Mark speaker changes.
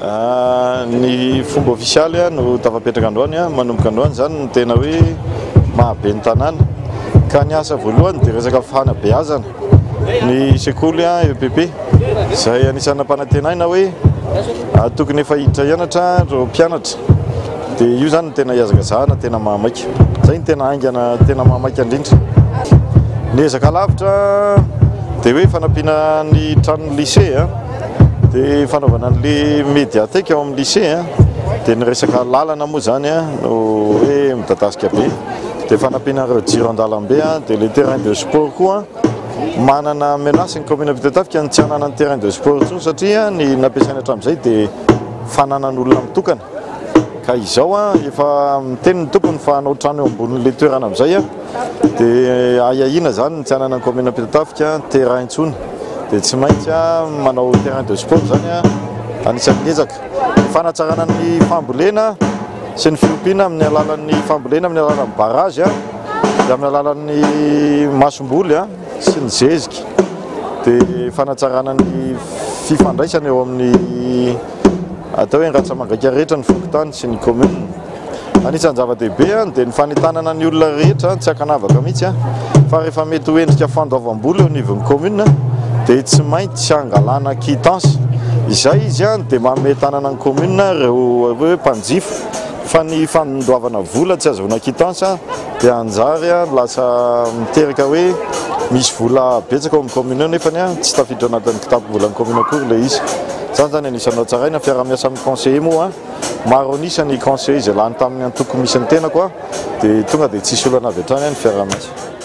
Speaker 1: Ny fomba ofisialy no tafapetraka androany, manomboka androany izany no tena hoe maha ben'ny tanàna. Ka ny asa voalohany dia resaka fanabeazana ny sekoly EPP izay anisan'ny nampanantenaina hoe tokony efa hiditra hianatra ireo mpianatra. Dia io izany no tena hihazakazahana tena mahamaika. Izay no tena haingana tena mahamaika indrindra. Ny ezaka lavitra dia hoe fanampiana ny tranon'ny lycée. Dia fanaovana an'le médiathèque ao amin'ny lycée dia ny resaka lalana moa izany no hoe midadasika be. Dia fanampiana ireo jiro an-dalambe dia le terrain de sport koa manana menace ny commune Ampitatafika ny tsy hananany terrain de sport intsony satria ny nampiasaina hatramin'izay dia fananan'olona mitokana. Ka izao efa miteny ny tompony fa hanao trano eo ambonin'ilay toerana amin'izay dia ahiahiana izany ny tsy hananan'ny commune Ampitatafika terrain intsony. Dia tsy maintsy manao terrain de sport izany anisan'ny ezaka. Ny fanatsarana ny fambolena sy ny fiompiana amin'ny alalan'ny fambolena amin'ny alalan'ny barrage dia amin'ny alalan'ny masomboly sy ny zezika. Dia fanatsarana ny fifandraisana eo amin'ny atao hoe ny ratsa-mangaika rehetra ny fokontany sy ny commune. Anisan'ny zava-dehibe dia ny fanentanana ny olona rehetra tsy ankanavaka mihitsy fa rehefa mety ho endrika fandoavam-bola eo anivon'ny commune dia tsy maintsy angalana quittance. Izay izy dia manome tanana ny commune ireo hoe mpanjifa fa ny fandoavana vola tsy azahoana quittance dia hanjary lasa miteraka hoe misy vola betsaka ao amin'ny commune ao nefany tsy tafiditra ao anatin'ny kitapom-bolan'ny commune akory ilay izy. Izany izany anisan'ny nohatsaraina, fiaraha-miasa amin'ny conseiller moa, maro an'isa ny conseiller izay lany tamin'ny antoko misy ny tenako dia tonga dia tsisy olana avy hatrany ny fiaraha-miasa.